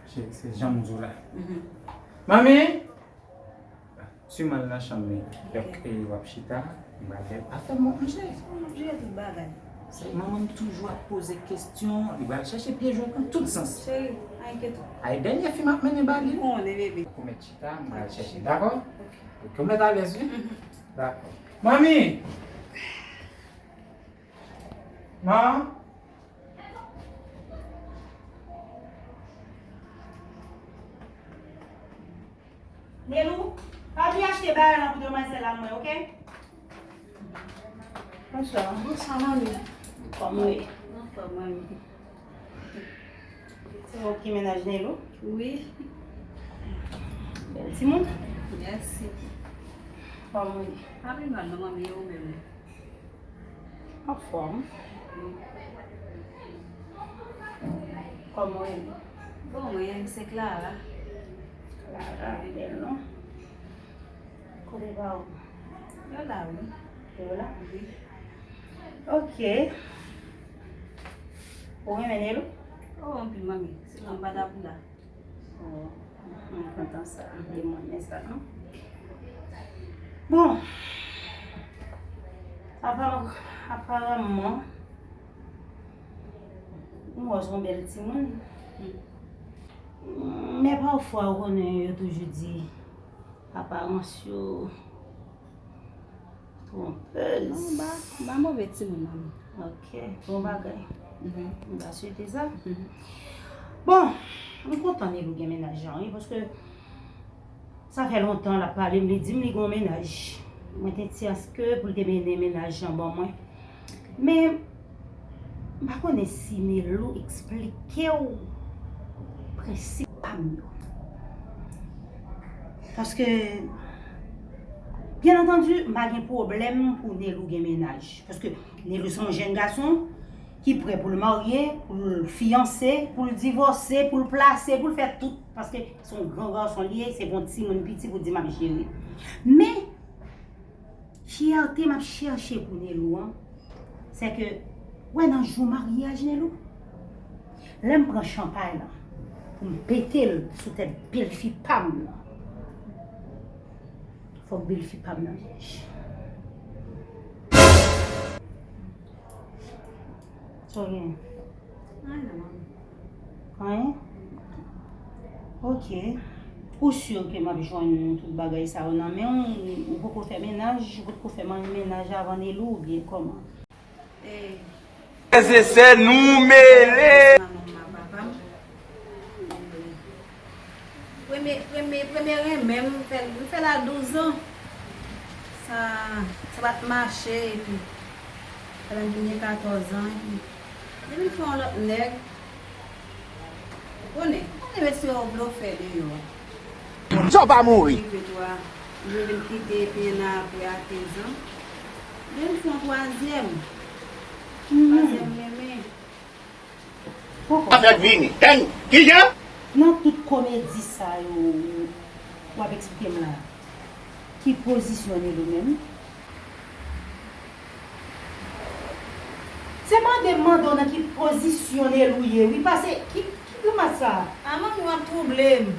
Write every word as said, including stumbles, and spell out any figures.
Se, se jan m di w la. Mhm. Manmi! Ti m al nan chanm li. Ok. Donk, e, w ap chita, m pral fè, pa fè m wont, monchè. M ap jere tout bagay. Se manman m toujou ap poze kesyon, li pral chèche pyej ou nan tout sans. Cheri, pa enkyete w. Ay, dènye fi m ap mennen ba li. M konnen, bebe. Ou mèt chita, m pral chèche, dakò? Ok. Ok, ou mèt alèz, wi? Mhm. Dakò. Manmi! Man! Nelou, pa bliye achte bagay lan pou demwazèl la mwen, oke? Bonswa. Bonswa, manmi. Kòman w ye? Anfòm, manmi. Se ou ki mennaj Nelou? Wi. Bèl timoun. Mèsi. Kòman w ye? Pa pi mal non, manmi, e ou menm? Anfòm. Kòman w ye? Bon, mwen, se Clara. Clara, bèl non. Kote pa w? Yo la, wi. Yo la? Wi. Ok. Ou renmen Nelou? Oh, anpil, manmi. Sinon, m pa t ap la. Oh, mwen kontan sa, de mwen men sa, non? Bon, apa-, aparamman, m wè w se yon bèl timoun. Men pafwa, ou konnen, yo toujou di, aparans yo, Twonpèz. Non, m pa, m pa move timoun, manmi. Ok, bon bagay. Mhm. M ta swete sa. Mhm. Bon, m kontan Nelou gen mennaj lan, wi, paske sa fè lontan l ap pale m, li di m li gen yon mennaj. Mwen te di aske pou l te mennen mennaj lan ban mwen. Men, m pa konnen si Nelou eksplike w prensip pa m yo. Paske, byen antandi, m pa gen pwoblèm pou Nelou gen mennaj. Paske Nelou se yon jèn gason ki prè pou l marye, pou l fiyanse, pou l divòse, pou l plase, pou l fè tout. Paske se yon gran gason li ye, se yon timoun piti pou di m ap jere. Men, Fyète m ap chèche pou Nelou an, se ke, wè nan jou maryaj Nelou, lè m pran chanpay lan pou m pete l sou tèt bèlfi pa m nan, fòk bèlfi pa m nan vèj. Sa w gen? Anyen non, manmi. Anyen? Ok. Ou si ke m ap jwenn tout bagay sa yo nan men w? Ou poko fè mennaj, ou potko fè mennaj avan Nelou oubyen kòman? Eh. Frè e sè, nou mele! Manman m ak papa m. Premye, premye, premye renmen m, m fè l, m fè l a douz an. Sa, sa pa t mache, epi, pandan m te gen katòz an, epi, li vin fè yon lòt nèg. Ou konnen, konnen mesye yo blofè deyò. Sa w pa mouri. Rive twa, m rive vin kite epi an apre a kenz an. Li vin fè yon twazyèm. Twazyèm renmen. Afè vini. Tèn, kijan? Nan tout komedi sa yo w ap eksplike m la, ki pozisyon Nelou menm? Se mande m mande w nan ki pozisyon Nelou ye, wi, pase ki, ki grimas sa? A manmi w ap twouble m.